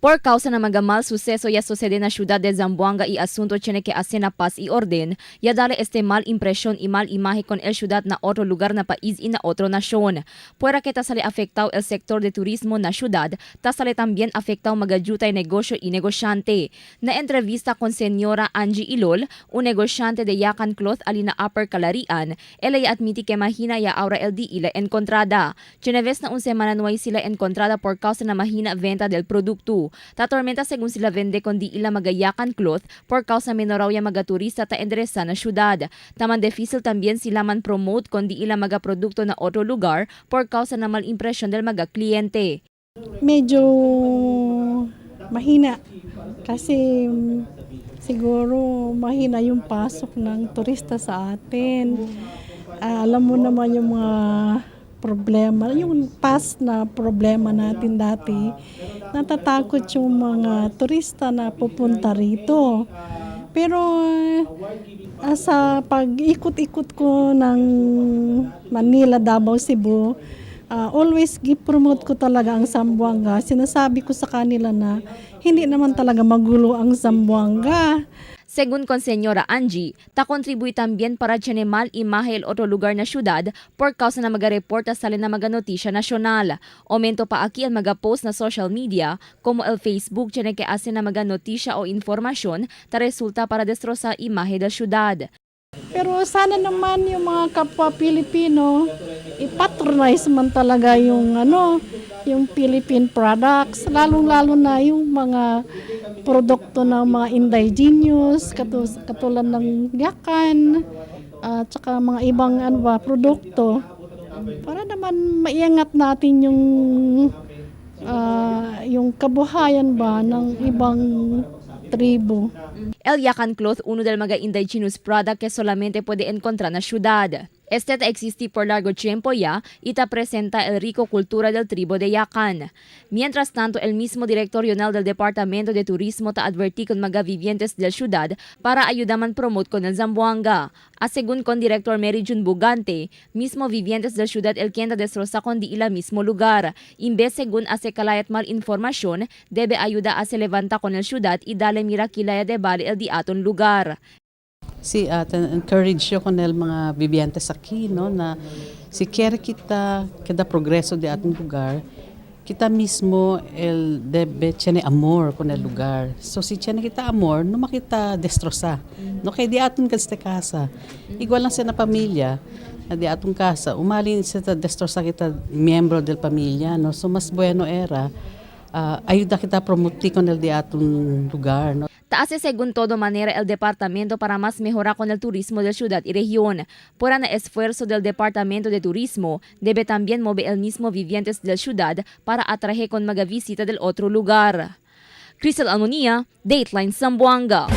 Por causa na mga mal suceso ya sucede na ciudad de Zamboanga y asunto tiene que hacer na paz y orden, ya dale este mal impresión y mal imagen con el ciudad na otro lugar na país y na otro nación. Puera que ta sale afectado el sector de turismo na ciudad, ta sale también afectado magayutay negosyo y negosyante. Na entrevista con señora Angie Ilol, un negosyante de Yakan Cloth ali na Upper Calarian, ela ya admiti que mahina ya aura el di ila encontrada. Chineves na un semana no hay sila encontrada por causa na mahina venta del producto. Ta tormenta según sila vende con di ila magayakan cloth por causa menoraw ya maga turista ta endereza na syudad. Taman difícil también sila man promote con di ila maga producto na otro lugar por causa na mal impresión del maga cliente. Medyo mahina kasi siguro mahina yung pasok ng turista sa atin. Alam mo naman yung mga problema, yung past na problema natin dati, natatakot yung mga turista na pupunta rito. Pero sa pag-ikot-ikot ko ng Manila, Davao, Cebu, always gi-promote ko talaga ang Zamboanga. Sinasabi ko sa kanila na hindi naman talaga magulo ang Zamboanga. Según con señora Angie, ta contribuye también para tiene mal imahe el otro lugar na syudad por causa na maga-reporta sale na maga noticia nacional. Aumento pa aquí el maga-post na social media como el Facebook tiene que hace na maga noticia o información ta resulta para destrozar imahe del syudad. Pero sana naman yung mga kapwa Pilipino, i-patronize man talaga yung ano, yung Philippine products, lalong-lalo na yung mga produkto ng mga indigenous, katulad ng yakan, at saka mga ibang ano ba, produkto. Para naman maiangat natin yung kabuhayan ba ng ibang tribo. El Yakan Cloth, uno del mga indigenous product que solamente puede encontrar na ciudad. Este ta existi por largo tiempo ya y ta presenta el rico cultura del tribo de Yakan. Mientras tanto, el mismo director regional del Departamento de Turismo ta adverti con mga vivientes del ciudad para ayudaman promote con el Zamboanga. A según con director Mary June Bugante, mismo vivientes del ciudad el quien ta destroza con di ila mismo lugar. Imbes según hace kalayat mal información, debe ayuda a se levanta con el ciudad y dale mira kilaya de bali el di aton lugar. Si at encourage yo con el mga vivientes aquí, no, na si quiere kita kada progreso de aton lugar, kita mismo el debe tiene amor con el lugar. So si tiene kita amor, no makita destroza. No kay di aton kadste casa. Igual lang sa na pamilya, na di aton casa, umalin sa ta destroza kita miembro del pamilya, no. So mas bueno era ayuda kita promote con el di aton lugar, no. Taase según todo manera el departamento para más mejorar con el turismo de ciudad y región. Por un esfuerzo del departamento de turismo, debe también mover el mismo vivientes de la ciudad para atraer con maga visita del otro lugar. Crystal Almonia, Dateline Zamboanga.